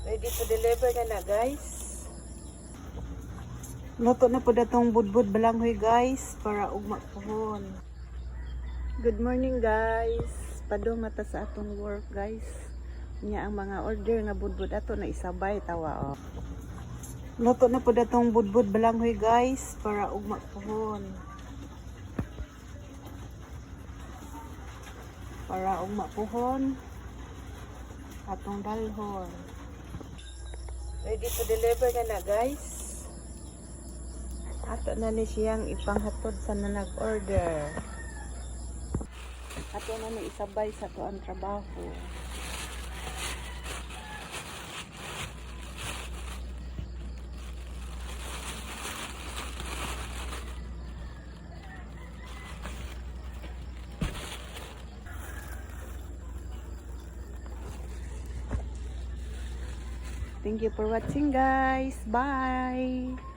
Ready to deliver na na, guys. Luto na pod atong budbud balanghoy, guys, para ugma pohon. Good morning, guys. Padung na ta sa atong work, guys. Nya ang mga order nga budbud ato na isabay tawa oh. Luto na pod atong budbud balanghoy, guys, para ugma pohon. Para ugma pohon atong dalhon. Ready to deliver na na, guys. Ato na ni siyang ipanghatod sa na nag-order. Ato na ni isabay sa atoang trabaho. Thank you for watching, guys. Bye.